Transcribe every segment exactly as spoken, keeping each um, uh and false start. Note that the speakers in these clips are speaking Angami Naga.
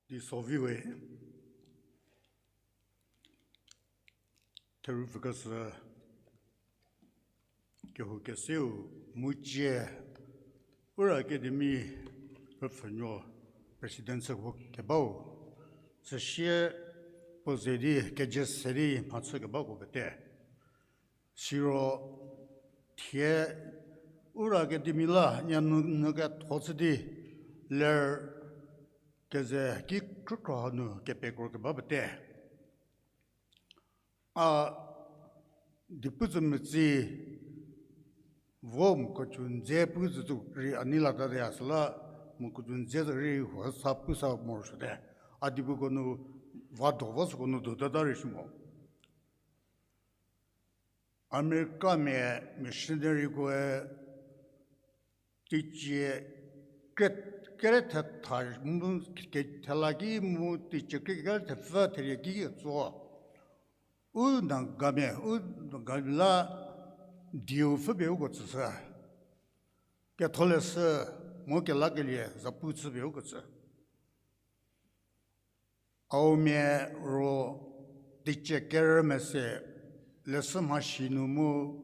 Di soviwe, theru pfükeshü kehou keseu mu cie, Ura Academy rüpfhünuo president chü kebau, süsie puo ze di kejü se di mhachü kebako pete. Siro thie Ura Academy la nya nu, nu ketho chü di ler keze ki krükhro hanu kepekro keba pete. A dipu tsü metsi vo mokecü ndze pu tsü tsü rei a nei lata te, a süla mokecü ndze tsü rei huo sa pu sa morosuote. A dipuko nu va do vo süko nu do tata rei shi mo. Americamia missionarykoe teicie kre, kere thetha mu ke, thela ki mu teicie kre kere thepfü therie ki ketso. U Nagamia, u Nagamia la dieu pfhüpie uko tsüshü. Ketholeshü mu kelakelie zapu chüpie uko tsü. Aomia ro teicie kerü mese leshü mhasi nu mu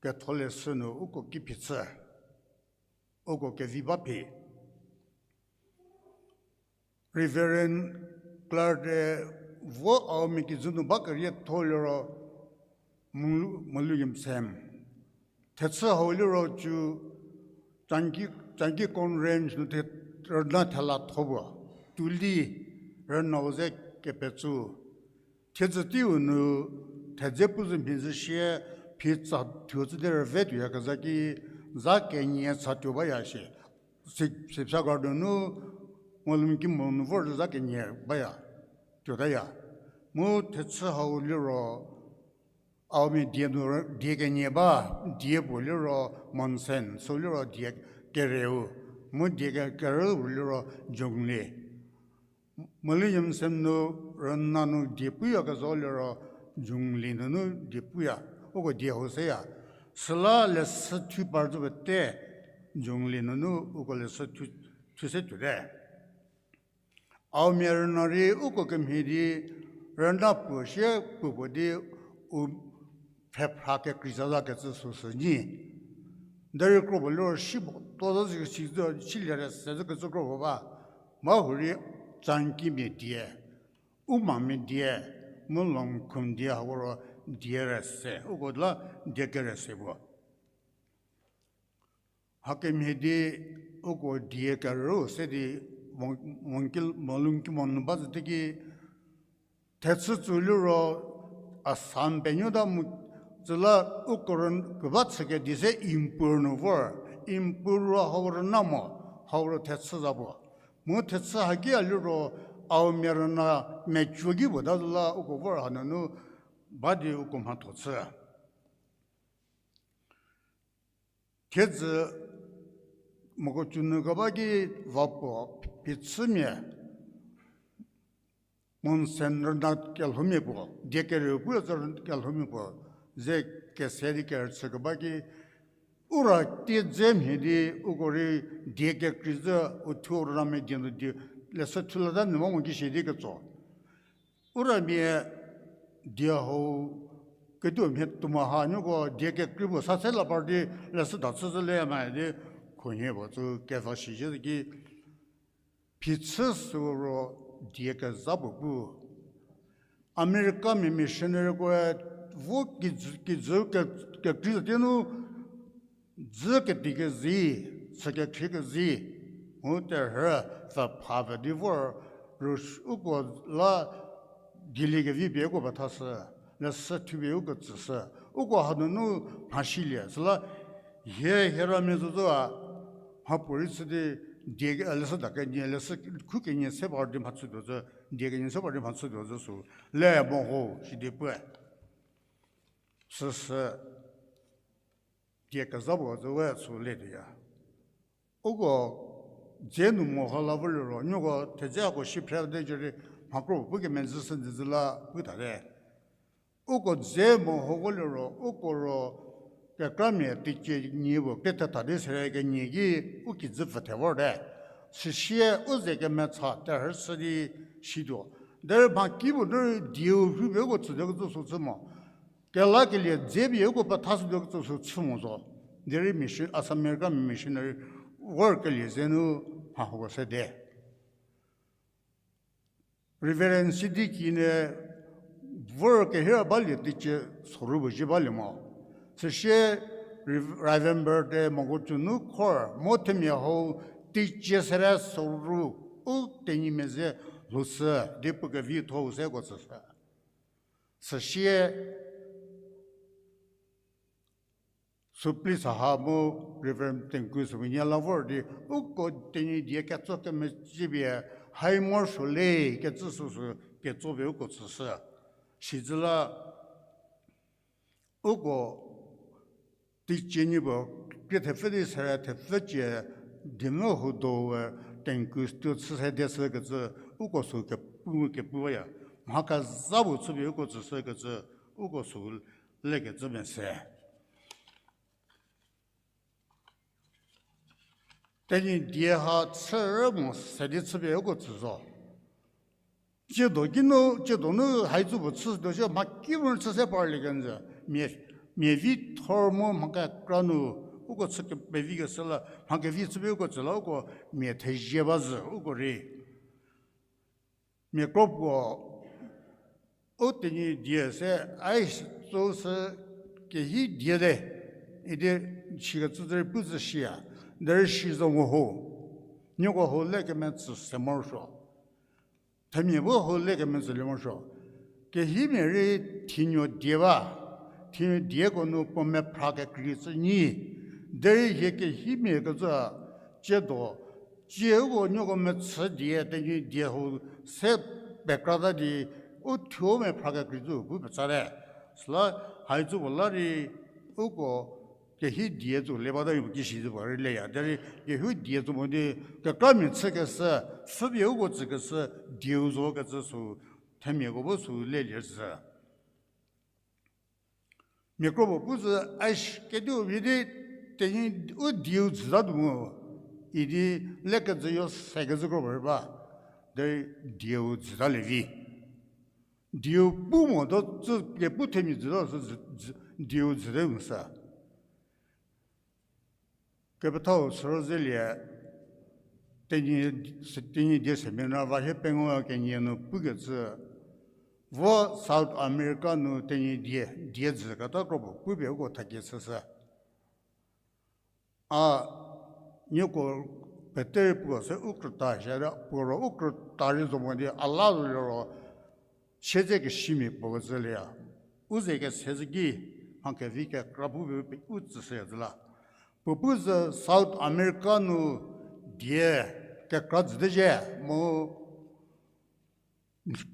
ketholeshü nu uko ki phichü, uko kevi ba phi. Reverend Clark-e vo Aomia kijü nu ba kerietho liro, Molu, Molu Yimsem. Thechü hau liro cü Changi, Changi Conference nu the, rüna thela tho puo. Tuli rünau ze kepetsü. Thiedzü teiu nu thedze pu zü mhie zü sie phi tsa thuo tsü di rüve tuoyakezha ki za kenie tsa tuo baya shie. Si, Sipsa Garden nu Molu Kimo nu vor zü za kenie baya, tuotaya. Mu thechü hau liro Aomia die nu die kenie ba, die puo liro Monsen, sü liro die kereu, mu die ke, kerüu liro Zhongli. Molu Yimsem nu rüna nu die puyakezha liro Zhongli nunu die puya, uko die hau seya. Süla leshü thu par zü pete Zhongli nunu uko leshü thu, thu se tuote. Aomia rüna rei uko kemhie di rüna puo sie puo puo di u pfhephra kekrei zazakecü süsü nyi. Derei kro puo liro si puo tuo zazü si zü silie rese zükecü kro puo ba. Mha hurei Changimia die, Umamia die, mu Longkhum die hako ro die rese, uko la die kerese puo. Hakemhie di uko die kerüu se di Mon-, Mongkil-, Molu Kimo nu ba zü teki thechü tsü liro Assam penuota mu tsüla uko rüna keba chükedi se Impur nu vor, Impur ro hau rüna mo, hau ro thechü za puo. Mu thechü haki a liro Aomia rüna mecuo ki puo ta zü la uko vor hanunu ba di uko mhatho chü. Thiedzü moko cünu keba ki va puo phichümia, Monsen rüna kelhoumia puo, die kerüu pu zü kelhoumia puo, ze kese di kerüchü keba ki, Ura tie dze mhie di uko rei die kekrei zü uthuo rüna mia die nu di leshü thulata nu mo ki shie di ketso. Uramia die hau ketuo mhie tuo mo ha nuoko die kekrei puo sa se la par di leshüda chü zü le ma di khunhie puo tsü keva shi zhü ki phichü sü ro die kezha puo pu. Americamia missionarykoe vo kijü, kijü ke, kekrei zü tie nu dzü kedi kezi, chü kekhrie kezi, mu terhü pfü pha pfü di vor, rüs-, uko la dieliekevi pie uko pethashü, leshü thupie uko tsüshü, uko hanunu mhasilie, süla hie hie ramia zozü a, mhapuorei chü di die ke, leshüda kenie, leshü khu kenie se par di mhachütuo zü, die kenie se par di mhachütuo zü sü, le mo ho, sidi pue. Süsü, die kezha puo zü we sü le tuoya. Uko dze nu mo ha la vo liro, nuoko thedze hako shi phre de jü rei mhakro pu kemezhü sü di zü la pu tate. Uko dze mo ho vo liro, uko ro kekramia teicie nie puo kre thetha di sere kenie ki u kijü pfü the vorte. Süsie u ze kemetha terhü chü di situo. Derei mha kipuo nu rei dieu rhupie uko tsütuo kecü sü chü mo. Kelakelie dze pie uko pethashütuo kecü sü chü mo zo. Derei mission, Assam American missionary vorkelie ze nu mha hako sede. Reverend Sidiki ne vor kehira balie teicie soru puo zhie balie mo. Süsie Rev-, Reverend Berte Mokokchung nu khor mo themia hau teicie sere soru u Tenyimia ze lhoushü di puo kevitho-u se uko tsüshü. Süsie Supplee Saha mu Reverend Tenku sümia la vor di uko Tenyidie ketso kemecü pie hai morosuo le kecü süsü ketso pie uko tsüshü. Sizü la uko teicie nyi puo krie thepfü di sere thepfü cie di mu huo dowe Tenku studio chü sede shü kecü uko sü kepu kepu baya. Mha kezha puo chüpie uko tsüshü kecü uko sü lekecü mese. Tenyidie ha chürü mo se di chüpie uko tsü zo. Tsiedo kinu, tsiedo nu haitsü puo chütuo shi mha ki mu chü se parlie kenjü. Mia, mia vi thor mu mha kekra nu, uko chü kepevi keshü la, mha kevi chüpie uko tsü la, uko mia thezie ba zhü, uko rei. Mia kro puo, u Tenyidie se, ai, tsü sü kehi die te, idi sikecü derei pu zhü shia, derei si zo mo ho, nieko ho le kemetsü se morosuo. Themia bu ho le kemetsülie morosuo. Kehimia rei thinuo die ba, thinuo dieko nu puo mephra kekrei cü nyi. Derei hie kehimia kecü tsiedo, tsie uko nieko mechü die Tenyidie ho se pekrata di, u thuo mephra kekrei cü pu petsate. Süla haitsü puo la rei uko kehi die cü le bata rei puo ki si zü puo rei leya. Derei kehi die cü mo di kekramia chükeshü, pfhüpie uko tsükeshü, dieu zo kecü sü, themiako bu sü lelie zhü. Mia kro puo pu zhü, ai, kediu vi di Tenyi u dieu jüta tuo mu, idi lekecü yo sekecü kro puo rei ba, derei dieu jütalie vi. Dieu pu mo do cü pie pu themia jüta sü jü-, jü-, dieu jüte mu sa. Kepethau sürü zelie, Tenyi, Tenyidie seminar va hie pengou kenie nu pukecü, vo South America nu Tenyidie, die jü keta kro puo pupie uko thakie chüshü. A, nieko peterei puo se u krüta shie, puo ro u krüta rei zo mo di a la zo liro, siedze kesimia puo kecü leya. U ze kese zhü ki, mha kevi kekra pu pie u tsüshüya zhü la. Puo pu zhü South America nu die kekra jüte zhie, mu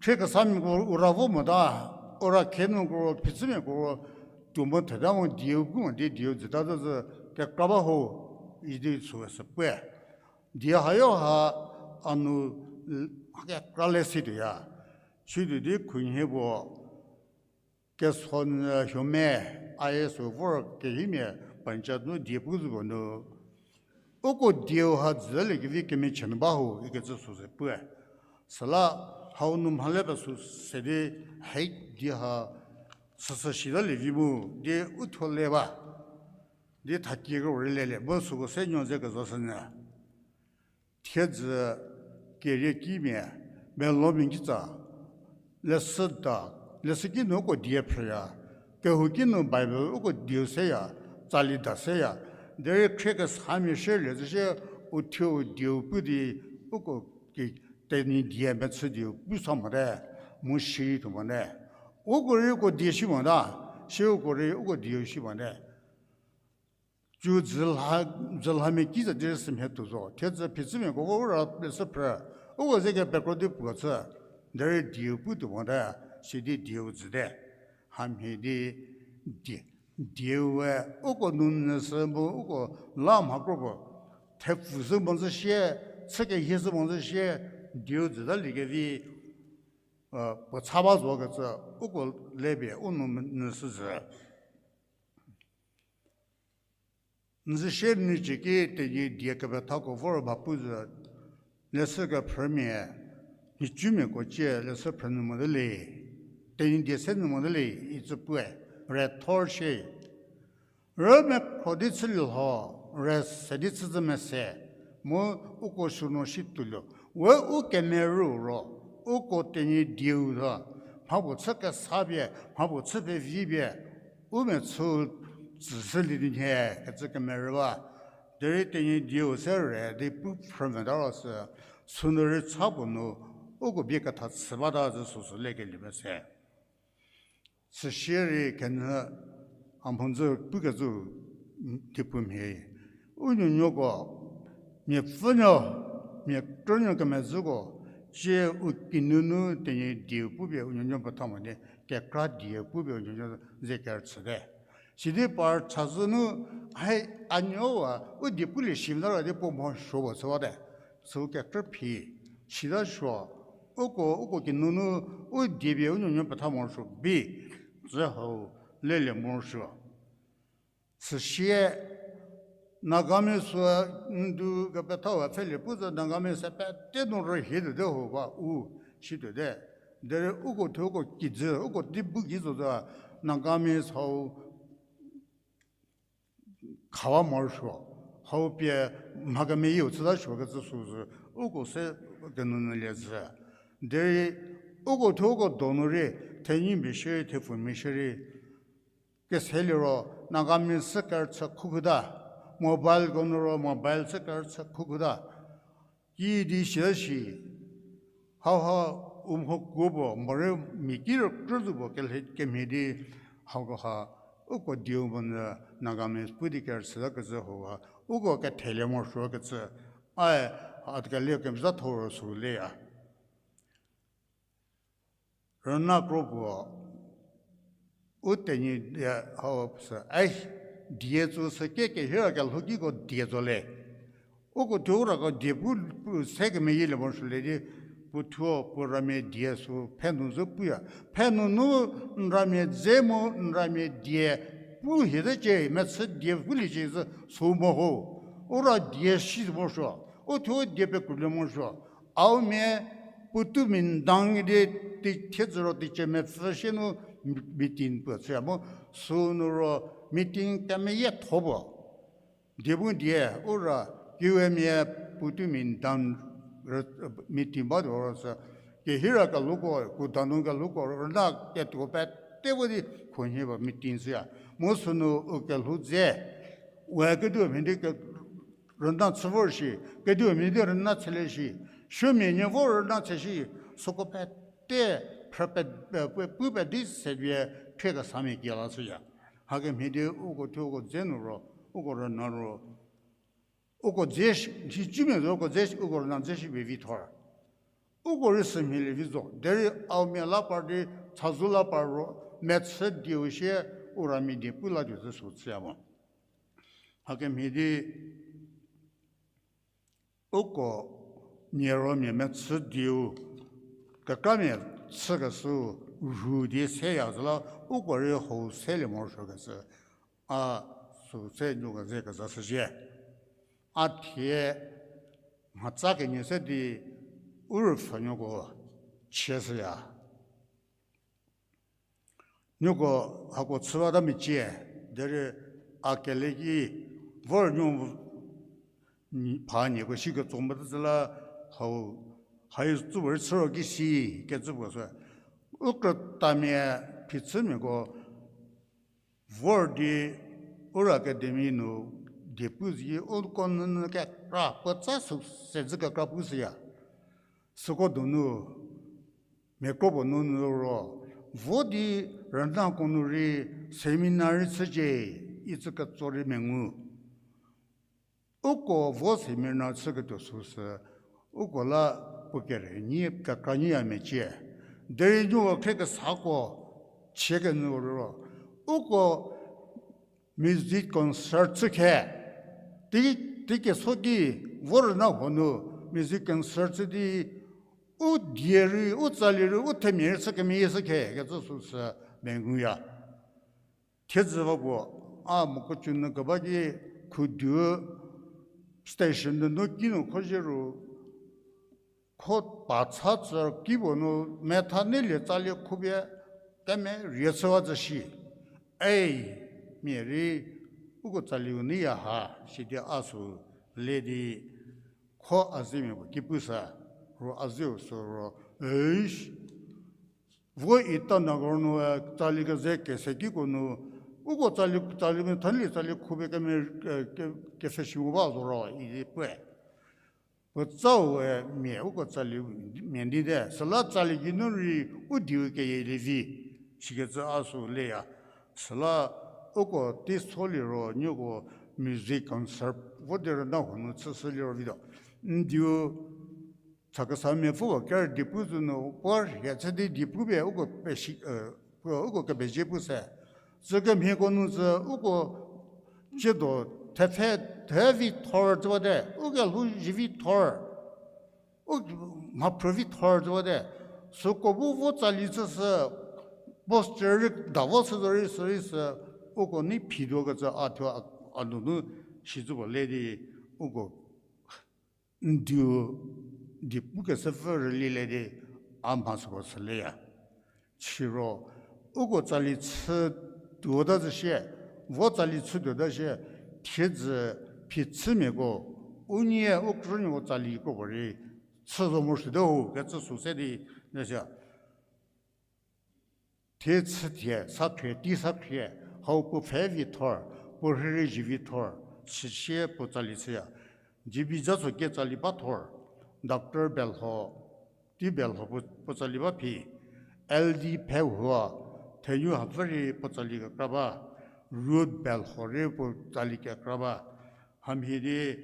khriekesamiako u ra vo mota, u ra khe nu ko ro, phichümiako ro, tuo mo theta mo dieu pu mo di dieu jüta zhü zhü kekra ba ho, idi süu sü pue. Die hayo ha a nu l-, kekra le situoya. Situo di khunhie puo, keso nyü huomia, a ye sü vor kehimia panchayat nu die pu zhü puo nu, uko dieu ha jütaliekevi kemichie nu ba ho ikecü süu ze pue. Süla hau nu mhale pesü se di, hei die ha süsü shitalie vi mu di u thuo le ba. Di thakie kero rei lelie, mu süko se nuo ze kezo shünyü. Thiedzü kerie kimia, melomia kitsa, leshüda, leshü kinu uko die phrüya, kehou kinu Bible uko dieu seya, tsali da seya, derei khriekesamia shierlie zhü shie u thuo dieu pu di uko ki Tenyidie mechü dieu pu sa mote, mu shi tuo mote. Uko rei uko die shi mota, si uko rei uko dieu shi mote. Cü dzülha, dzülhamia ki za di rei sümhie tuo zo. Thiedzü phichümiako vo u ra leshü phrü, uko ze kepekro di puo chü, derei dieu pu tuo mote, sidi dieu jüte. Hamhie di die, dieu we uko nu nyüshü mu uko la mha kro puo thepfu zhü mo zhü shie, chü kehie zhü mo zhü shie, dieu jütaliekevi, puo cha ba zo kecü uko le pie u nu nyüshü zhü. N zhü shie nu cü ki Tenyidie kepethako vor ba pu zhü, leshü kephrümia, nhicumiako cie leshü phrü nyü mote le, Tenyidie se nyü mote le, icü pue, re thor shie. Rümekhro di chülie lho, re se di chüzhü mese, mu uko sünu shi tuoluo, we u kemerü ro, uko Tenyidieu tho, mhapuo chü kesa pie, mhapuo chü pevi pie, u mechü tsüshülie di nhie kecü kemerü ba. Derei Tenyidieu se re di pu phrü mvüta ro sü, sünu rei cha puo nu, uko bie ketha chü bata zü süsü lekelie mese. Süsie rei kenyü a mhodzü pukecü di pu mhie. U nuonuoko, miapfünuo, mia krünuo kemezhüko, cie u kinunu Tenyidieu pupie u nuonuo petha mo di, kekra die pupie u nuonuo ze kerüchüte. Sidi par chazü nu, hai a nuowa, u die pulie shi mvüta ro di puo mho suo puo chüwate. Sü kekrü phi, sita suo, uko, uko kinunu, u die pie u nuonuo petha morosuo bi, zü hau, lelie morosuo. Süsie, Nagamese sü ndu kepethau pfhelie pu zü Nagamese se pete nu rühie tuote ho ba u, shi tuote. Derei uko thuo uko kijü, uko di bu ki zo zü Nagamese hau khawa morosuo, hau pie mha kemeyieu chüta suo kecü süsü, uko se kenunu lie zü. Derei uko thuo uko donu rei, thenyimia shierei, thepfumia shierei, keseliro, Nagamese sü kerüchü khukhuta, mobileko nu ro mobile sü kerüchü khukhuta, kidi sia shi, hauha u mhokuo puo morei mia ki rükrü zo puo kelhe kemhie di, hakoha, uko dieu monyü Nagamese pu di kerüchüta kecü hauha, uko kethelie morosuo kecü, ae, a kelie kemezha thor sü leya. Rüna kro puo, u Tenyidie hau sü, ai, die tsü sü ke kehira kelhou kiko die zo le. Uko thuo u rako die pu, pu se kemeyielie morosuo le di, puo thuo puo ramia die sü phe nu zü puya. Phe nunu n ramia dze mu n ramia die pu hiezecie, mechü die puliecie zü sü mo ho. U ra die si morosuo. U thuo die pekrulie morosuo. Aomia puotou mendang di, ti thiedzü ro teicie mepfü sie nu meeting puo chüya mu, sünu ro meeting kemeyietho puo. Die bu die, u ra, kiwemia puotou mendang meeting ba tuo ro sü, kehira kelhouko, kudanu kelhouko, rüna ketuo pete vo di khunhie puo meeting chüya. Mu sünu u kelhou dze, we kediu mhie di ke, rüna chü vor shi, kediu mhie di rüna chülie shi, supuomia nie vo rüna chü shi, süko pete, phrü pe, pe, pe, pu pe di se pie, phrie kesamia kie la chüya. Hakemhie di uko thuo uko dze nu ro, uko rüna ro, uko dze shi, cimia zo uko dze shi, uko rüna dze shi pie vi thor. Uko rei sümhielie vi zo, derei aomia la par di, chazou la par ro, mechü dieu sie, u ramia die pu la tuo zü sü chüya mo. Hakemhie di, uko mia ro mia mechü dieu, kekramia chükeshü rhu di seya zü la, uko rei hau selie morosuokecü, a sü se nuko ze kezashüzhie. A thie mhatsa kenie se di u rüpfhünuoko chie shüya. Nieko hako chü bata mecie, derei a kele ki vor nuo pha nieko shi ketso mota zü la hau, hai tsüpuo rei chü ro ki si kecü puo sü. U krütamia phichümiako vor di Ura Academy nu die pu zhie uko nunu kekra puotsa sü se zü kekra pu shüya. Süko donu, mia kropuo nunu ro, vo di rünako nu rei seminar rei chücie, icü ketso rei mengu. Uko vo seminar chüketuo süsü, uko la puo kere nyi kekra nyiya mecie. Derei nuo khriekesako chie kenyü ro, uko music concert chü khe, tei, teikeso ki vo rüna huo nu music concert chü di, u die rei, u tsali rei, u themia rei chü kemeyie shü khe kecü süsü menguya. Thiedzü va puo, a Mokokchung nu keba ki khudu station nunu kinu khozhie ru, kho pa cha tsü kipuo nu metha neilie tsali khupie kemerie chüwa zhü shi. Ei, mia rei uko tsaliu neiya ha, sidi a sü le di kho a zemia puo ki pusa, ro a zeu sü ro, eish, vo Itanagar nu, e, tsali keze kese kiko nu, uko tsali, tsali metha neilie tsali khupie keme, e, ke, kepfhesi mo ba zo ro idi puoe. Puotsau we mia uko tsali mia di te, süla tsali geinu rei u dieu keyielie vi, sikecü a sü leya. Süla uko teiso liro nieko music concert vo di rüna huo nu chüshü liro vituo. N dieu Chakhesangmia pfüko ker diepu zü nu puo rhie chü di diepupie uko peshi, e, puo uko kepezie pu se. Tsükemhieko nu tsü uko tsiedo thepfhe, the vi thor tsüwate, ukelhou zivi thor, u mhaphrü vi thor tsüwate, süko bu vo tsali chüshü, poster rei da vo shü zorei sürei sü, uko nei phituokecü a thuo a, a nunu shicü puo le di, uko n dieu diepukeshüpfü rülilie di a mha süko shüleya. Siro, uko tsali chü tuota zhü shie, vo tsali chü tuota shie, thiedzü phichümiako, unie u krünuoko tsali kropuo rei chü zo morosuote ho kecü sü se di, nüsa thie chüthie, sa khrie, tei sa khrie, hau puo pfhe vi thor, puo rhei rei zivi thor, süsie puo tsali chüya. G B Jatsokie tsali ba thor, Doctor Belho, tei Belho puo, puo tsali ba phi, L D Phehua, thenou hapfü rei puo tsali kekra ba, Ruth Belho rei puo tsali kekra ba, hamhie di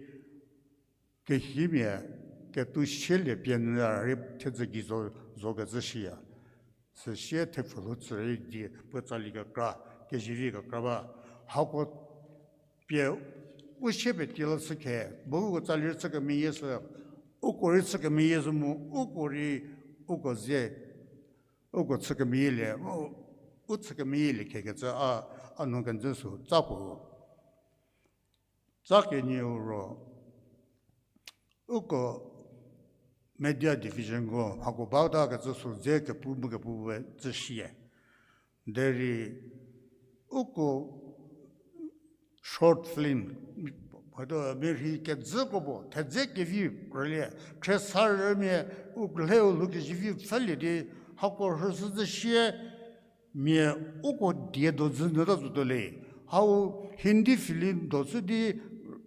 kehimia ketou sielie pie nyü rei thiedzü gei zo, zo kecü shiya. Süsie thepfulhou tsü rei di puo tsali kekra, kezivi kekra ba. Hako pie u sie pie tiela shükhe, bu uko tsali rei chü kemeyie shü, uko rei chü kemeyie shü mu, uko rei, uko ze, uko chü kemeyielie, u, u chü kemeyielie khekecü a, a nu kenjü sü tsa puo. Tsa kenieu ro, uko media divisionko hako bata kecü sü dze kepu mu kepu we tsü shie. Derei uko short film, hato merhi kezhüko puo thedze kevi rülie, khriesarümia u lheu lhou kezivi pfhülie di hako rhüshü zhü shie, mia uko die do zhü nyü ta zotuo le. Hau Hindi film do chü di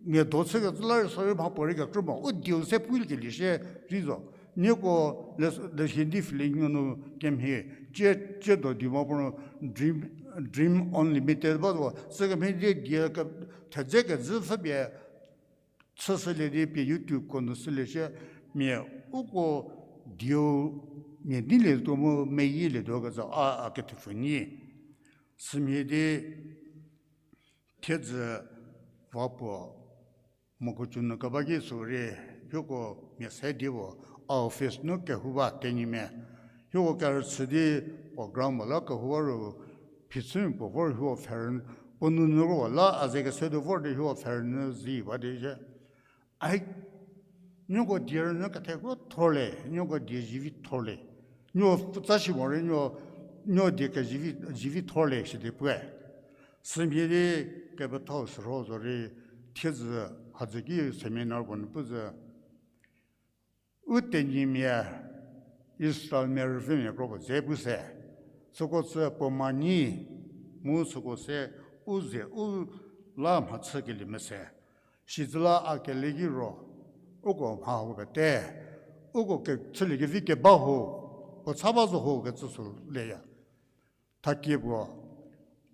mia do chükecü la rei sorry mhapuorei kekrü mo, u dieu se pulie kelie shie ri zo. Nieko le, le Hindi film nunu kemhie, cie, cie do di mo puo nu Dream, Dream Unlimited ba zo. Sükemhie die die ke, thedze kezhü pfhüpie chüshülie di pie YouTubeko nu shülie shie, mia uko dieu mia neilietuo mu meyielietuo kecü a, a kethepfü nyi. Sümhie di thiedzü va puo moko cü nu keba ki sü rei, hieko mia se di puo, a office nu kehou ba tenyimia. Hieko kerüchü di program puo la kehou ba ru, phichümia puo vor hieko pfherü, puo nunu ro la a ze kese di vor di hieko pfherünyü zi ba di shie. Ai, nieko die rünyü ketheko thorle, nieko die zivi thorle. Nieko pfutsa shi morei nieko, nieko die kezivi, zivi thorle shi di puoe. Sümhie di kepethau sürho zorei thiedzü hadzü ki seminar puo nu pu zhü. U tenyimia Israelmia rüvümia kro puo dze pu se. Süko sü puo ma nyi, mu süko se u ze u la mhachükelie mese. Sizüla a kele ki ro, uko mha ho pete, uko ke, chüliekevi keba ho, puo cha ba zo ho kecü sü leya. Thakie puo,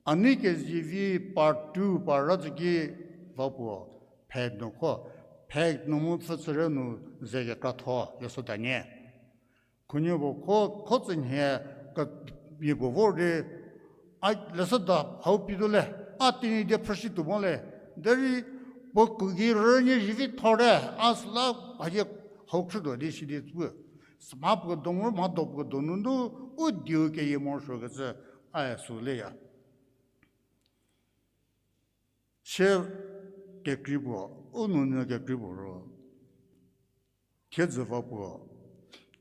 a nei kezivi part two, part ra zhü ki va puo, phe nu kho, phe nu mu pfhü chüre nu ze kekratho leshüda nie. Khunuo puo kho, kho tsünhie kemia puo vor di, a leshüda hau pituo le, a Tenyidie phrüshütuo mo le, derei puo kuki rünyü zivi thorte, a süla hie hau khrütuo di shi di pu. Sümha puo donu, mha do puo donu nu, u dieu keyie morosuokecü, a sü leya. Sie kekrei puo, u nunyü kekrei puo ro, thiedzü va puo,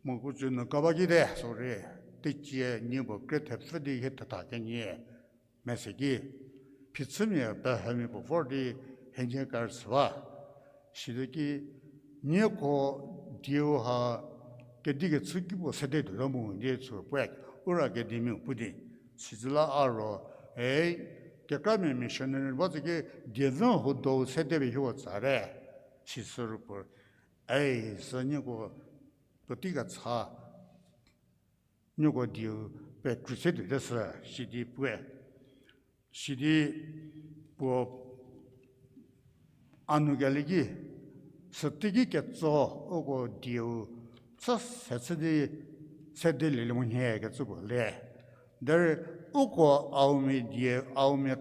Moko cü nu kaba kite, sorry, teicie nie puo kre thepfü di hie thetha kenie mese ki, phichümia pehümi puo vor di henie kerüchü ba. Sidi ki, nieko dieu ha kedi kechü ki puo sede tuota mu die chü puoe, Ura Academy-u pu di. Sidi la a ro, ei, kekramia missionary ba tsü ki, dievü ho do sede pie hieko tsare. Sisü ru puo, ei, sü nieko puotei kecha, nieko dieu pekrü se tuote sü, sidi puoe. Sidi puo a nu kelie ki, süteiki ketso uko dieu chü se chü di sede lielie mo nhie kecü puo le. Derei uko Aomia die, Aomia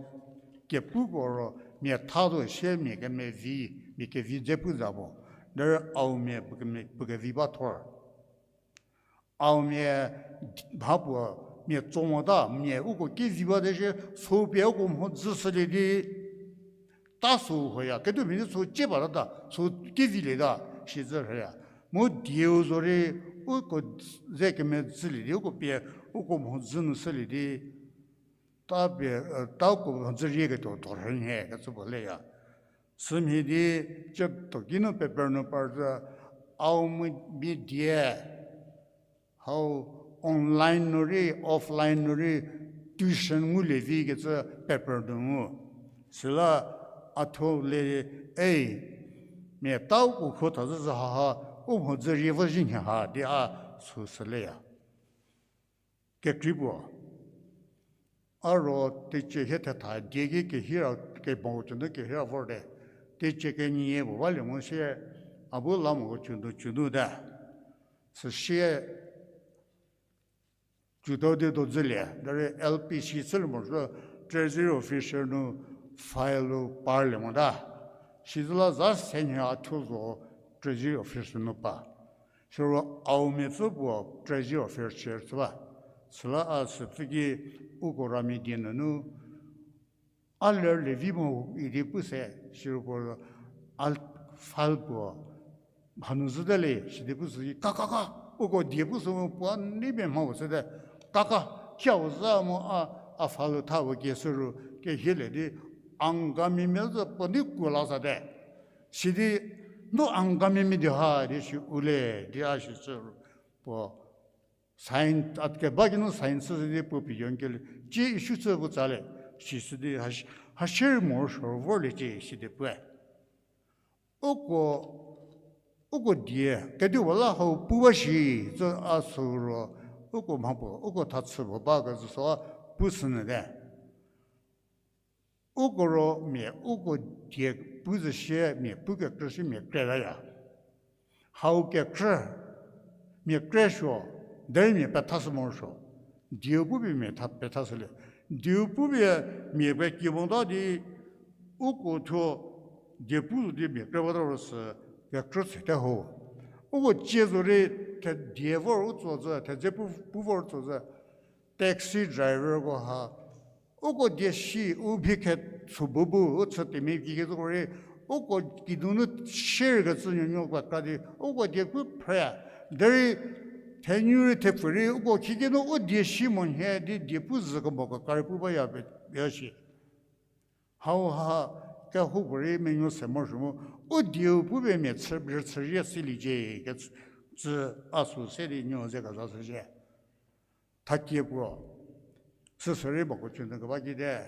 kepuko ro mia tha zo sie mia kemevi, mia kevi dze pu za mo. Derei Aomia puo keme-, puo kevi ba thor. Aomia mha puo mia tso mota, mia uko kevi bate shie, sü pie uko mhodzü shülie di, ta sü hoya, ketuo mia di sü cie batata, sü kevilie ta, sicü rhüya. Mu dieu zorei, uko ze kemedzülie di, uko pie, uko mhodzü nu shülie di, ta pie, ta uko mhodzü rieketuo do rhü nhie kecü puo leya. Sümhie di, ciedo ki nu paper nu par zü, Aomia die, hau online nu rei, offline nu rei, tuition ngulie vi kecü paper nu ngu. Süla a thuo le, ei, mia ta uko kho tha zü zü haha, u mhodzü rie vo zhie nhie ha di a sü sü leya. Kekrei puo. A ro teicie hie thetha die ki kehira, kemo cü nu kehira vorte. Teicie kenie puo balie mo sie, a bu la moko cü nu cü nu te. Süsie, cütau di do dzülie, derei L P C chülie morosuo, Treasury Officer nu file-u parlie mota. Sidi la za se nhie a thuo zo Treasury Officer nu pa. Siro Aomia pfü puo Treasury Officer chü ba. Süla a süpfü ki uko ramia die nunu, a ler le vi mo idi pu se, siro puo a file puo hanu zhüte le, sidi pu sü di, ka, ka, ka, uko die pu sü mu puo a neimia mha puo sete, ka, ka, kia puo zha mu a, a file tha puo kie sü ru, kehielie di, Angamimia zü puo nei kuo la sate. Sidi, no Angamimia di ha di si u le, di a si sü ru, puo sign, a keba ki nu sign chü di puo pie yo n kelie, cie issue chü puo tsa le, sisü di ha, ha share morosuo vorliecie sidi puoe. Uko, uko die, kedipuo la hau pu ba shi, tsü a sü ro, uko mha puo, uko thachü puo ba kezü süa pu sü nyü te. Uko ro mia uko die pu zü sie mia pu kekrü shi mia kretaya. Hau kekrü, mia kre suo, derei mia petha sü morosuo. Dieu pupie mia tha, petha shülie. Dieu pupie mia peki mota di uko thuo die pu zo di mia kre bata ro sü kekrü tsete ho. Uko cie zorei thedie vor u tso zü, thedze pu, pu vor tso zü, taxi driverko ha, uko die shi u mhi khe chü bu bu, u chü temi ki kezüko rei, uko kinunu share kecü nuonuo kekra di, uko die pu phre. Derei thenurei thepfü rei uko khikinu u die shi mo nhie di die pu zü kemo kekra rei pu baya pie, pie shi. Hauha kehoupuorei menuo se morosuo mu, u dieu pupie mia chü, rüchürie siliecie kecü a sü se di nuo ze keza shüzhie. Thakie puo, süsürei moko cü nu keba kite.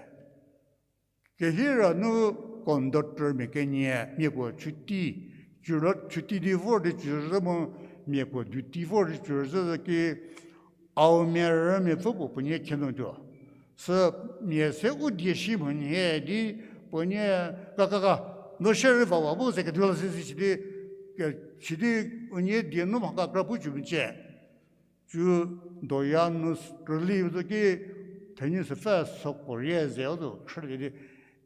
Kehira nu conductor mia kenie, mia puo chuti, cüro chuti di vor di cüzhü mu, mia puo duty vor di cüzhü ki, Aomia rümia pfü puo puonie khenu tuo. Sü mia se u die shi mhie di, puonie, ka ka ka, no share vawa bu ze ketuo la sisi sidi, ke, sidi unie die nu mha kekra pu cü mecie. Cü doya nu s-, rüli zo ki, thenyi süpfü süko rie ze u zo khrülie di,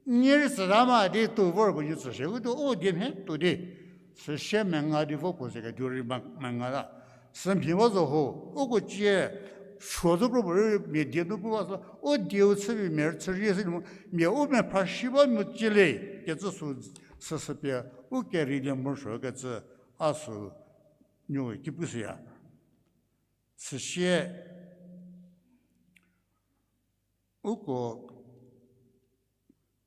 nie rei tsüta ma di tuo vor puo nie tsü shie, u tuo u die mhie tuo di. Süsie menga di vo puo ze ketuo rei ma-, menga ta. Sümhie ba zo ho, uko cie, suo zo kro puo rei mia die nu pu ba sü, u dieu chüpie mia rüchürie sü mo, mia u mia phra shi ba mo cie le, kecü sü, süsü pie, u kerilie morosuo kecü, a sü, nuo ki pu süya. Süsie, uko,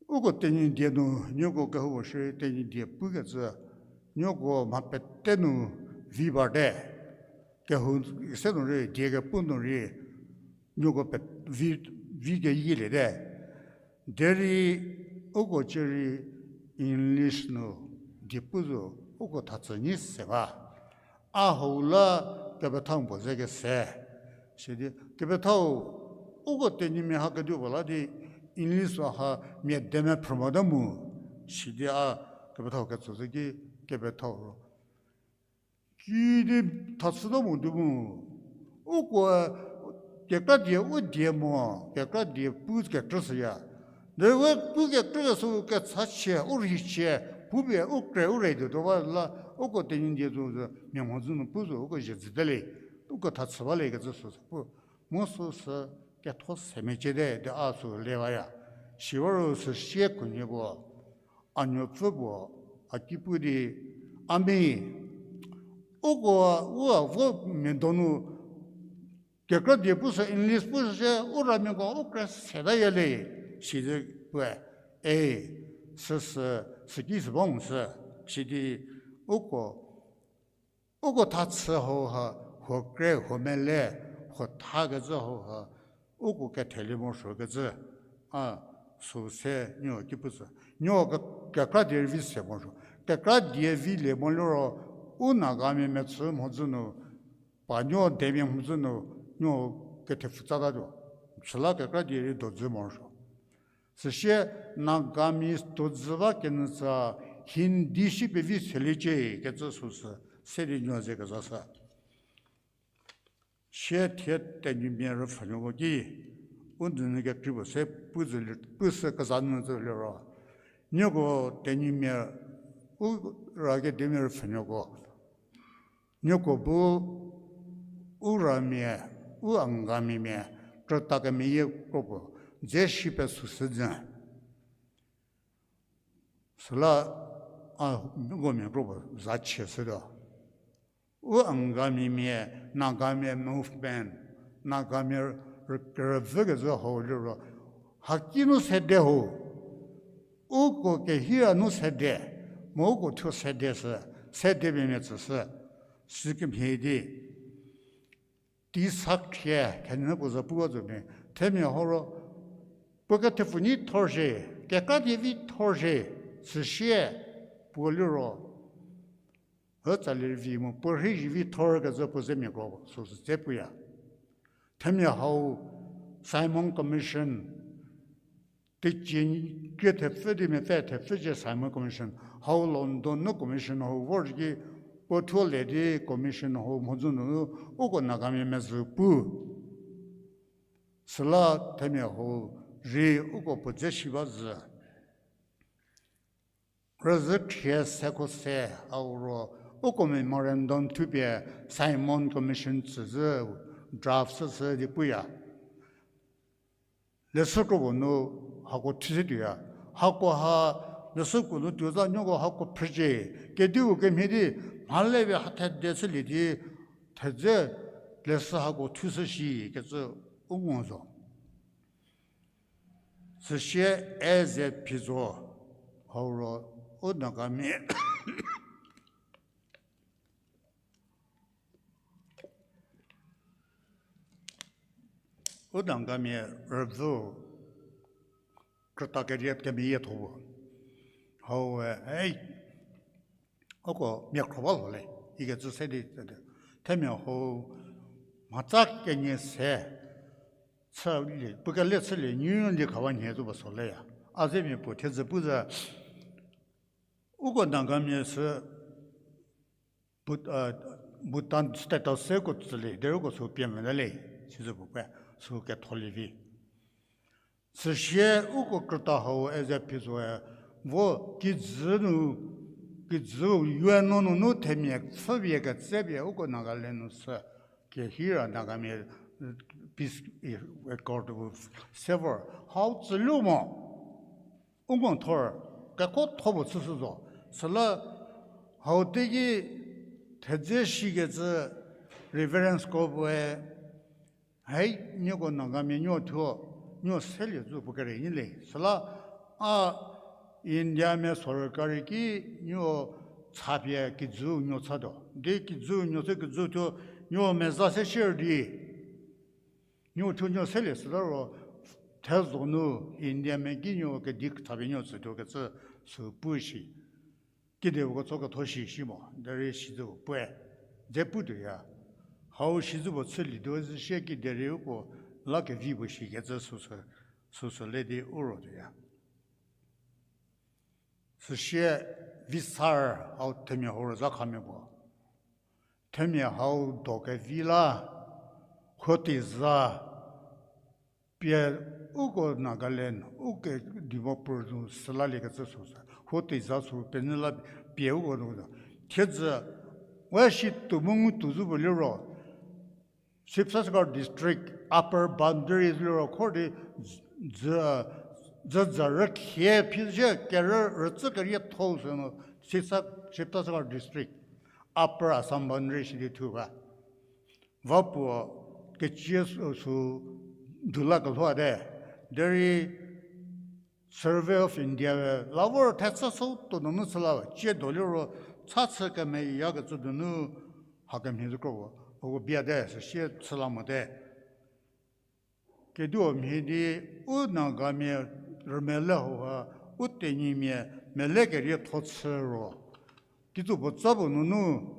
uko Tenyidie nu, nieko kehoupuo shierei Tenyidie pukecü, nieko mha pete nu vi bate, kehou se nu rei, die kepu nu rei, nieko pe-, vi, vi keyieliete. Derei uko cierei English nu die pu zo, uko thatsü nyi se ba. A hau la kepethau puo ze kese. Sidi kepethau, uko Tenyimia ha kedipuo la di English ha mia de mephrü mota mu. Sidi a kepethau ketso zeki kepethau ro kidi thatsüta mo di mu. Uko kekra die u die mo, kekra die pu kekrüshüya. Derei we pu kekrü kesü kechachie, u rheichie, pupie u kre u rei tuotuo ba la, uko Tenyidie zo zo, mia mhodzü nu pu zo, uko zhie zhüte le, uko thatsü ba le kecü süsü pu. Mu süsü ketho se meciete di a sü le baya. Siwaro süsie khunhie puo, a nuopfü puo, a ki pu di, a mi, uko, u a vo mia donu, kekra die pu sü English pu sü sie, u ramiako u kre setaya le, sidi puoe, e, süsü, süki sü ba mo sü, sidi, uko, uko thatsü hau ha, huo kre, huo mele, huo thakecü hau ha, uko kethelie morosuokecü, a, sü se, nieko ki pu sü. Nieko ke-, kekra die rei vi se morosuo. Kekra die vilie mo liro, u Nagamia mechü mhodzü nu, pa nieko demia mhodzü nu, nieko kethepfü tsatatuo. Süla kekra die rei dodzü morosuo. Süsie Nagamese dodzü ba kenyü tsa Hindi shi pevi seliecie kecü süsü se di nieko ze kezashü. Sie thie Tenyimia rüpfhünuoko ki, u nunu kekrei puo se pu zü li-, pu sü keza nu zü liro, nieko Tenyimia, u ra kedimia rüpfhünuoko, nieko bu u ramia, u Angamimia, krüta kemeyie kro puo dze shi pesü sü nyü. Süla a, uko mia kro puo za chie shütuo. U Angamimia, Nagamia movement, Nagamia rü-, kerüvü kezhü hau liro, haki nu sede ho, uko kehira nu sede, mu uko thuo sede sü, sede pemia tsüshü, sükemhie di tei sa khrie, khenü puo za pu ba zo mia, themia hau ro, puo kethepfü nyi thor shie, kekra die vi thor shie, süsie, puo liro, hü tsali vi mu puo rhei zi vi thor kezhü puo zemiako süsü dze puya. Themia hau Simon Commission, teicie krie thepfü di mepfü thepfü cie Simon Commission, hau London nu commission hau vor ki, puo thuo le di commission hau mhodzü nunu uko Nagamia mezhü pu. Süla themia hau rei uko puo dze shi ba zhü. Rüzhü khrie se kho se, a ro, uko memorandum thupie Simon Commission tsüzhü draft süsü di puya. Leshü kro puo nu hako thushü tuoya. Hako ha leshü kro nu tuo za nieko hako phrücie. Kediu kemhie di mhale pie ha thede chülie di thedze leshü hako thushü shi kecü u ngu zo. Süsie eze phi zo, hau ro u Nagamia u Nagamia rüvü krüta kerie kemeyietho puo. Hau e, ei, uko mia khro ba lho le, ikecü se di, themia hau mhatsa kenie se, chülie, puo kele chülie, nyu di khawa nhie zo ba so leya. A zemia puo thiedzü pu zü, uko Nagamia sü, Bhut-, a, Bhutan status se uko tsülie, derei uko sü pie mvü le, sizü puo pe, sü ketholie vi. Süsie uko krüta hau eze phi zoe, vo kijü nu, kijü U N O nunu themia pfhüpie ketsepie uko Nagaland nu sü, kehira Nagamia, peace accord se vor, hau tsülu mo. U ngu thor, kekuotho puo chüshü zo. Süla hau teiki thedze shikecü Reverend Scott puoe, hei, nieko Nagamia nuo thuo, nuo selie zü puo kere nyi le. Süla a Indiamia sorkari ki nuo chapie kijüu nuo chatuo. Di kijüu nuo chü kijüu thuo nuo meza se share di. Nuo thuo nuo selie süta ro, thezho nu Indiamia ki nuo kedi chapie nuo tsütuo kecü sü pu shi. Kedipuoko tso ketho shi shi mo, derei sizü puoe dze putuoya. Hau sizü puo chülietuo zü shie kiderei uko la kevi puo shikecü süsü, süsü le di u rotuoya. Süsie Visar hau themia hau rüzha khamia puo. Themia hau do kevi la, huotei za, pie uko Nagaland, uko Dimapur nu süla liekecü süsü. Huotei za sü penyü la pie uko nu. Thiedzü, we shi tuo mu ngu tuo zü puo liro, Sibsagar District, upper boundary liro kho di dzü, dzü, dzü rükhie phi zhie kerü rütsü kerietho sü nu Sibsa-, Sibsagar District, upper Assam boundary shi di thu ba. Va puo kecie sü, sü dula kelhoate. Derei Survey of India la vor thechü sü tuo nunu chü la ba, cie do liro cha chü kemeyakecü nunu hakemhie zü kro puo, uko biate, süsie chü la mote. Keduo mhie di u Nagamia rümele hauha, u Tenyimia mele kerietho chü ro, kitsu puo tsa puo nunu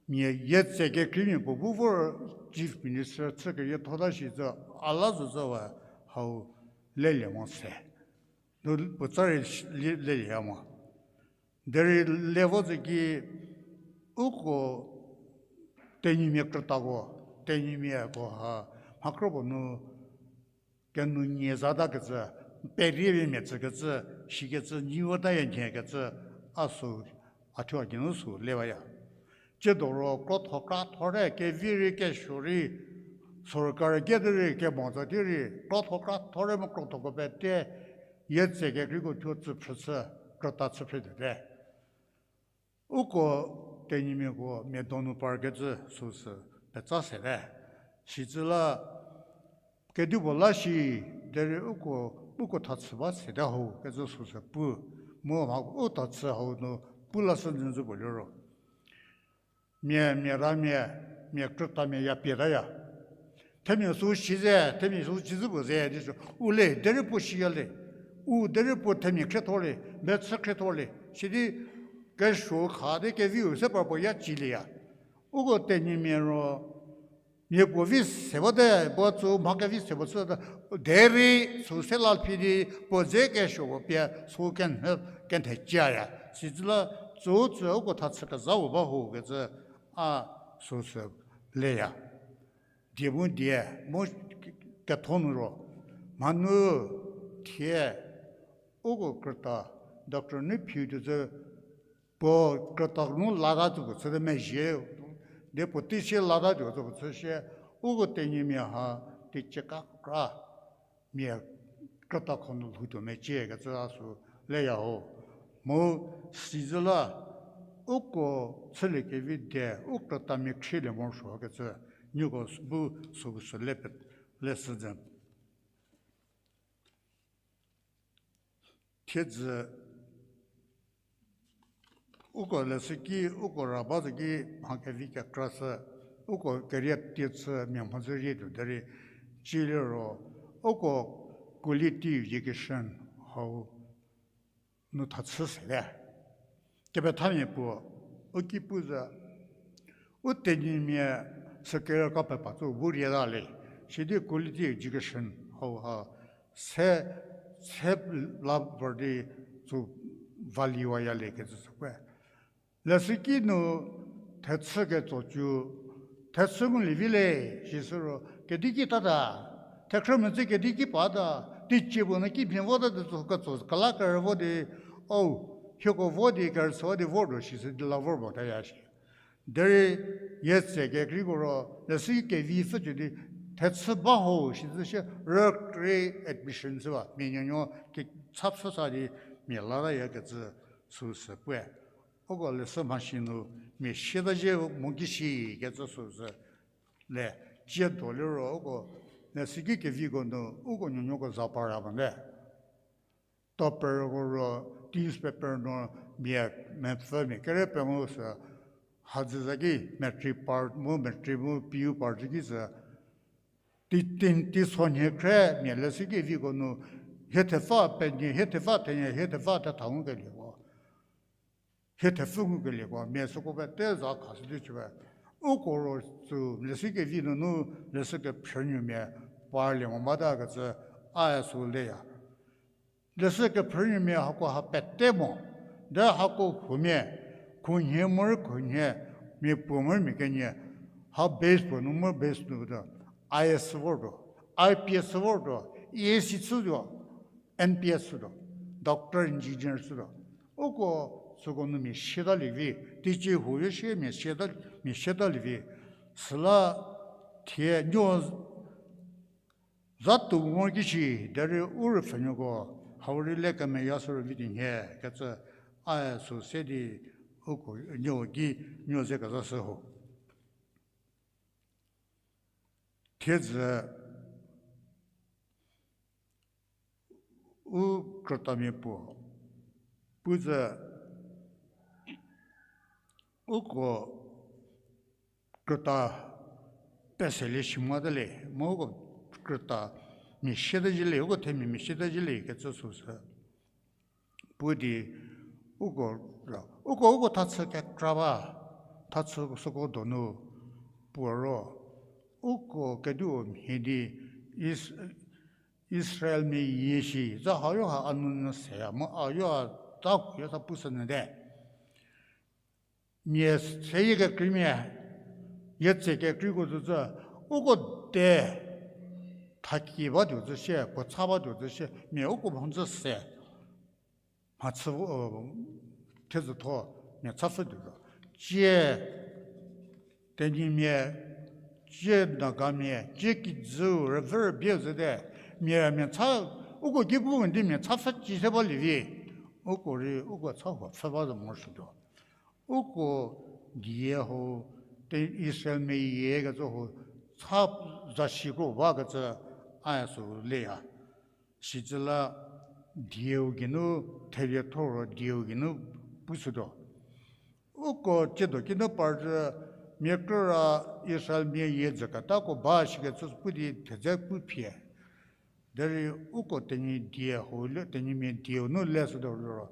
mia yie tse kekreimia puo bu vor Chief Minister chü keriethota shi tsü a la zozü we hau lelie mo se. Nu puo tsa rei le-, lelieya mo. Derei le vo zü ki uko Tenyimia krütako, Tenyimiako ha mha kro puo nu kenou nyie zatakecü, perie mia tsükecü, shikecü, nyi votaya nhiekecü, a sü, a thuo a geinu sü le baya. Tsiedo ro krotho krathorte, kevi rei kesuo rei, sorkari kedi rei kemo tsa di rei krotho krathorte mu krothoko pete, yie tse kekreiko thuo tsü phrü chü, krüta chü phrü tuote. Uko Tenyimiako mia donu parkecü süsü petsa sete. Sitsü la kedipuo la shi, derei uko, uko thachü ba sete ho kecü süsü pu. Mu mha u thachü hau nu pu lashü nyü zü puo liro, mia, mia ramia, mia krütamia ya pietaya. Themia sü shi ze, themia sü shi zü puo ze di sü, u le derei puo shiya le, u derei puo themia khriethor le, mechü khriethor le sidi kesuo kha di keviu se par puo ya cilieya. Uko Tenyimia ro mia puo vi se bate, puo tsü mha kevi se puo chüte, derei sü se la phi di puo dze kesuo puo pie sü kenhie, kenheciaya. Sitsü la tsüu tsü uko thachü kezha puo ba ho kecü a süsü leya. Die mu die mu ketho nu ro, mhanu thie uko krüta, Doctor Neiphiu tuo zü puo krüta nu lata tuo puo chüte mezhie, di puo teisie lata tuo zü puo chü shie, uko Tenyimia ha teicie kekra mia krüta kho nu lhoutuo mecie kecü a sü leya ho. Mu sitsü la uko chüliekevi die u krütamia khrielie morosuo kecü nieko bu süsü le pe-, leshü zü. Thiedzü uko leshüki, uko ra ba zü ki mha kevi kekra sü, uko career tie chü mia mhodzü rietuo derei, ciliro uko quality education hau nu thachü sete. Kepethamia puo u ki pu zü, u Tenyimia sü career ka pepa tsü bu rieta le, sidi quality education hauha se, se la vor di tsü valiwaya le kecü sü pu. Leshüki nu thechü ketso cü, thechü ngulie vi le, sisü ro, kedi ki tata, thekhrü mecü kedi ki pata, teicie puo nu kimhie vota di tsü ketso kela kerü vo di, o, hieko vo di kerüchü di vor tuo sisü di la vor motaya shi. Derei yie tse kekreiko ro leshüki kevi pfhücü di thechü ba ho sisü shie rükrie admission chü ba, mia nuonuo kecha pfhü sa di mia lataya kecü süsü pue. Uko leshü mhasi nu mia sieta zhie mo ki shi kecü sü zhü le, tsiedo liro uko leshüki keviko nu uko nuonuoko za para mote. Topperko ro newspaper nu mia mepfü mia kere pengou sü hadzü za ki matric par mu matric mu P U par zü ki sü, tei, tei, teisonhie khre mia leshüki viko nu, hie thepfü penie, hie thepfü thenie, hie thepfü thetha ngukelieko, hie thepfü ngukelieko mia süko pete za khashü di chüwe. Uko ro sü leshüki vi nunu leshü kephrünuomia parlie mo bata kecü a sü leya. Leshü kephrünuomia hako ha pete mo, de hako huomia, khunhie morei khunhie, mia puo morei mia kenie, ha base puo nu morei base nu tuo, I A S vortuo, I P S vortuo, E A C chütuo, N P S chütuo, doctor, engineer chütuo. Uko süko nu mia siatalie vi, teicie huoyo shie mia siata, mia siatalie vi, süla thie nuo za tuo mo ki shi, derei u rüpfhünuoko, hau rei le kemeya shürü vi di nhie kecü a sü se di uko nuo ki nuo ze kezashü ho. Thiedzü u krütamia puo, pu zü uko krüta peselie shi mota le, mu uko krüta mia siata zhie le, uko themia mia siata zhie le kecü sü sü pu di uko, uko, uko thachü kekra ba, thachü süko donu puo ro, uko kediu mhie di Is-, Israelmia yie shi, za hayo ha a nunu seya, mu a yo a ta huoyo sa pushü nyü te. Mia seyie kekreimia, yie tse kekreiko zücü, uko de thaki batuo zü shie, puo cha batuo zü shie, mia uko mhodzü se, mhachü, thiedzütho, mia cha pfhütuo zo. Cie Tenyimia, cie Nagamia, cie kijüu rüvü rübieu züte, mia, mia cha, uko ki pu di mia cha pfhü ci se balie vi, uko rei uko cha huo pfhü ba zo morosuotuo. Uko die hau, te Israelmia yie kecü hau, cha zasi kro bakecü a sü leya. Sitsüla dieu geinu, therietho ro dieu geinu pushütuo. Uko tsiedo kinu parzhü, mia krüra Israelmia yie dzüketako ba shikecü pu di thedze pu phie. Derei uko Tenyidie hau le, Tenyimia dieu nu leshütuo liro,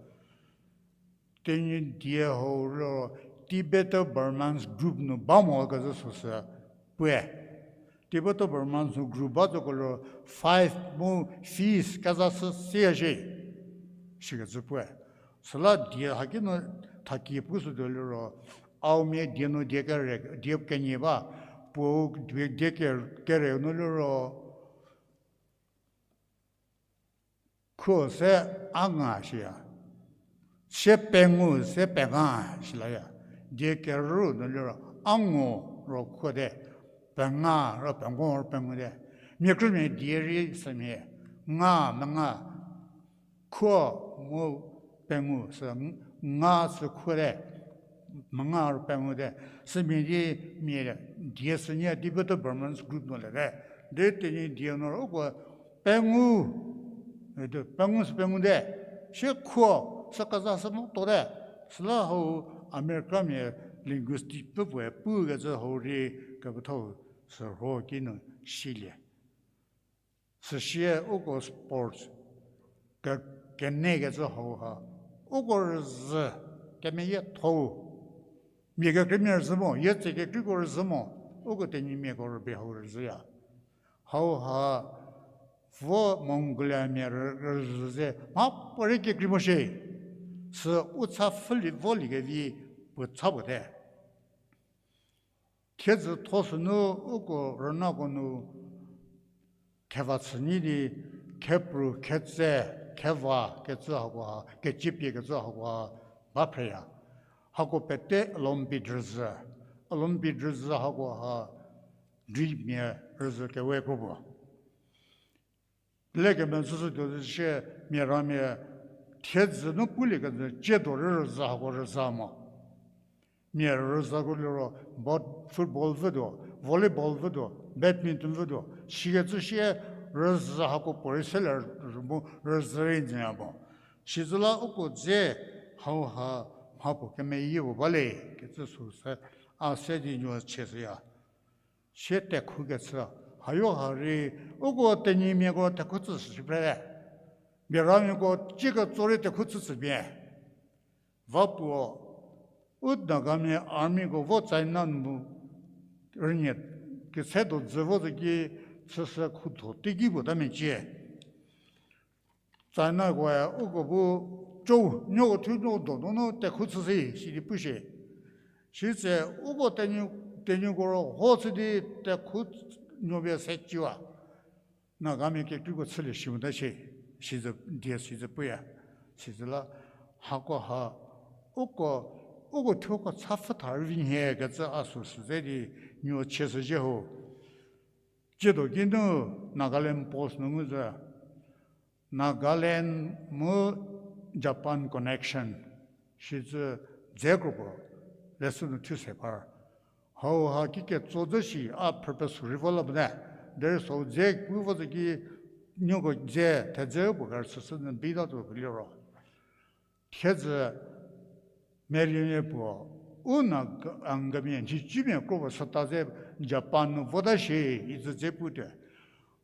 Tenyidie hau liro Tibeto-Burmans group nu ba mo kezhü süsü puoe. Tibeto-Burmans nu group ba zoko liro five mu fifth kezashü siya shie, shikecü puoe. Süla die haki nu thaki pushütuo liro, Aomia die nu die kere, die kenie ba, puou die, die ke-, kere nu liro, khuo se a nga shiya. Sie pengou se penga shilaya. Die kerü nu liro a ngu ro khuo te, penga ro pengou ro pengou te. Mia krümia die rei sümhie, nga menga, khuo mu pengou sü, nga sü khuo te, menga ro pengou te. Sümhie di mia die sünie Tibeto-Burmans group nu le te. De Tenyidie nu ro uko pengou, pengou sü pengou te. Sie khuo sü kezashü mo to te. Süla hau Americamia linguistic pfü puoe pukecü hau rei kepethau sürho kinu silie. Süsie uko sports ke-, kenekecü hau ha, uko rüzhü kemeyietho-u. Mia kekreimia rüzhü mo, yie tse kekreiko rüzhü mo, uko Tenyimiako rübei hau rüzhüya. Hau ha vo Mongoliamia rü-, rüzhü ze mhapuorei kekrei mo shie. Sü u cha pfhülie voliekevi puo cha puo te. Thiedzütho sünu uko rünako nu kheva chü nyi di khepru, khetse, kheva kecü hakoha, keciepie kecü hakoha ba phreya. Hako pete Olympic rüzhü. Olympic rüzhü hakoha Greekmia rüzhü kewe kro puo. Lekemezhüshütuo zü shie, mia ramia thiedzü nu pulie kezhü tsiedo rei rüzhü hako rüzha mo. Mia rüzhüko liro, ball, football vütuo, volleyball vütuo, badminton vütuo, sikecü sie rüzhü hako puorei seler mu rüzhü rei nzüya mo. Sizüla uko dze hauha mhapuo kemeyie puo ba le, kecü sü se, a se di nuo chieshüya. Sie tekhukecü, hayo ha rei, uko Tenyimiako tekhu tsü shüpre. Mia ramiako cie ketso rei tekhu tsü tsü mia. Va puo, u Nagamia armyko vo China nu rünie kese do dzü vo zü ki chüshü khutho teiki puo ta mecie. Chinakoe uko bu co nuoko thu nuo do nunu tekhu chüshü sidi pushie. Sitse uko Tenyi, Tenyiko ro ho chü di tekhu nuo pie se ciwa. Nagamia kekreiko chülie shi mota shie, sizü die sizü puya, sizüla hako ha, uko, uko thuoko cha pfhü tha rüvi nhie kecü a sü sü ze di nuo chieshüzhie ho. Tsiedo kinu Nagaland Post nu ngu zü, Nagaland mu Japan connection, sicü dze kropuo, lesü nu thu se par. Hauha kiketso zü shi a purpose rei vo la bate, derei sü dze pu vo zü ki, nuoko dze thedze puo kerüchüshü nu bi ta tuo liro. Thiedzü Meriemia puo, u Nag-, Angamia, nhicumia kro puo süta ze Japan nu vota shie, izü dze pute.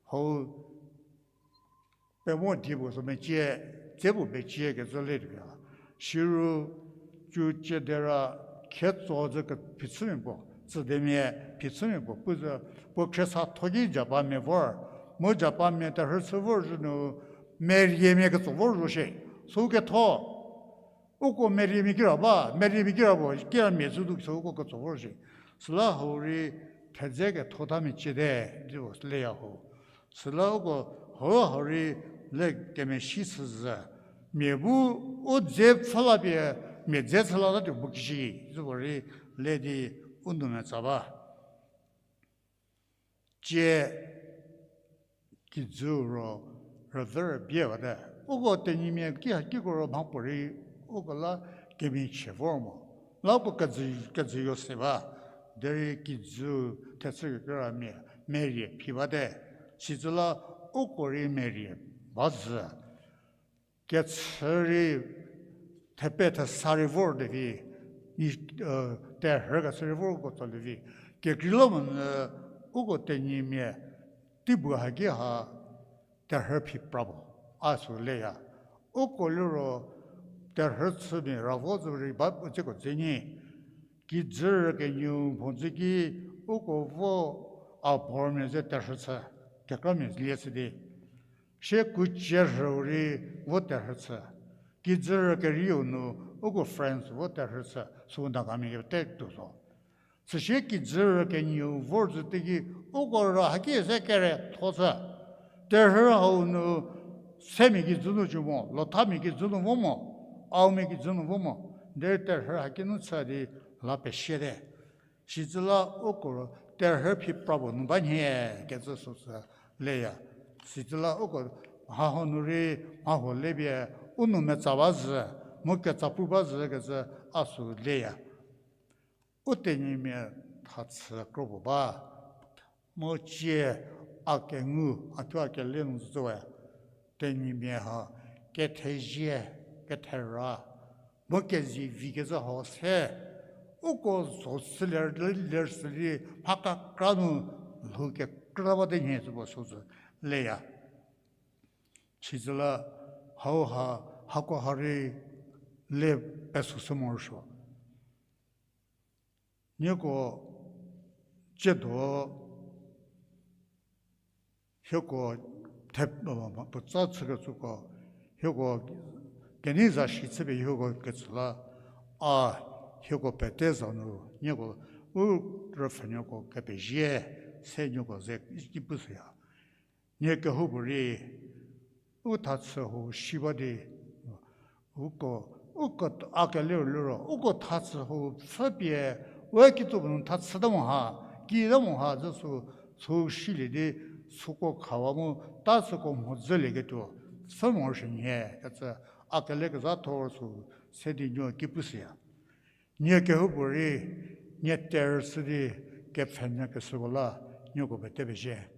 Hau pemo die puo zo mecie, dze puo mecie kecü le tuoya. Siru cu ciedera khetso zü ke phichümia puo, tsüdemia phichümia puo pu zü, puo khriesa tho ki Japanmia vor, mu Japanmia terhü chü vor zhü nu, Meriemia ketso vor zo shie, sü ketho. Uko Meriemia kira ba, Meriemia kira puo, kira mia zhü nu sü uko ketso vor shie. Süla hau rei thedze ketho ta mecie te, di puo leya ho. Süla uko hau hau rei le kemesi chüzhü. Mia bu u dze pfhü la pie, mia dze chü la ta tuo bu kishi, zü puo rei le di u nou metsa ba. Tie kijü ro rüvü rübie bate. Uko Tenyimia ki ha kiko ro mhapuorei uko la kemichie vor mo. La uko kejü, kejüyo se ba. Derei kijü thechü kekra mia, merie phi bate. Sicü la uko rei merie ba zhü. Kechü rei thepe thesa rei vor de vi, terhü kechü rei vor uko tsolie vi. Kekreilamonyü uko Tenyimia teibu haki ha terhü phi pra puo, a sü leya. Uko liro terhü chümia ra vo zü rei ba puo dzeko dze nyi. Kijü rü kenieu mhodzü ki uko vo a bormia ze terhü chü, kekramia lie chü di. Sie kucie rhüu rei vo terhü chü. Kijü rü kerieu nu uko French vo terhü chü, sü Nagamia kete tuo zo. Süsie kijü rü kenieu vor zü teiki uko ra haki ze kere tho chü. Terhü hau nu semia kijü nu cü mo, lothamia kijü nu vo mo, aomia kijü nu vo mo, derei terhü haki nu chü di la pesiete. Sicü la uko terhü phi pra puo nu ba nhie kecü sü sü leya. Sicü la uko mha huo nu rei mha huo lepie u nou metsa ba zhü, mu ketsa pu ba zhü kecü a sü leya. U Tenyimia thachü kro puo ba. Mu cie a kengu, a thuo a kele nu zü we. Tenyimia ha kethezie, kethera, mu kezivi kecü hau se, uko zo süler, ler süli mha kekra nu lhou kekra bate nhie zü puo sü zü leya. Sicü la hauha, hako ha rei le pesoshü morosuo. Nieko tsiedo hieko the, puotsa chükecüko, hieko kenei za shi chüpie hieko ketsü la, a hieko pete za nu nieko u rüpfhünuoko kepezie se nieko ze ki pushüya. Nie kehoupuorei u thachü hau shi ba di, uko, uko a keleu liro uko thachü hau pfhüpie, we kitso puo nu thachüta mo ha, kita mo ha zü sü, sü shilie di, süko khawa mu ta süko mhodzülieketuo pfhü morosuo nhie kecü a kelekezha thor sü se di nuo ki pushüya. Nie kehoupuorei, nie terüshü di kepfhenyü keshüko la, nieko pete pezie.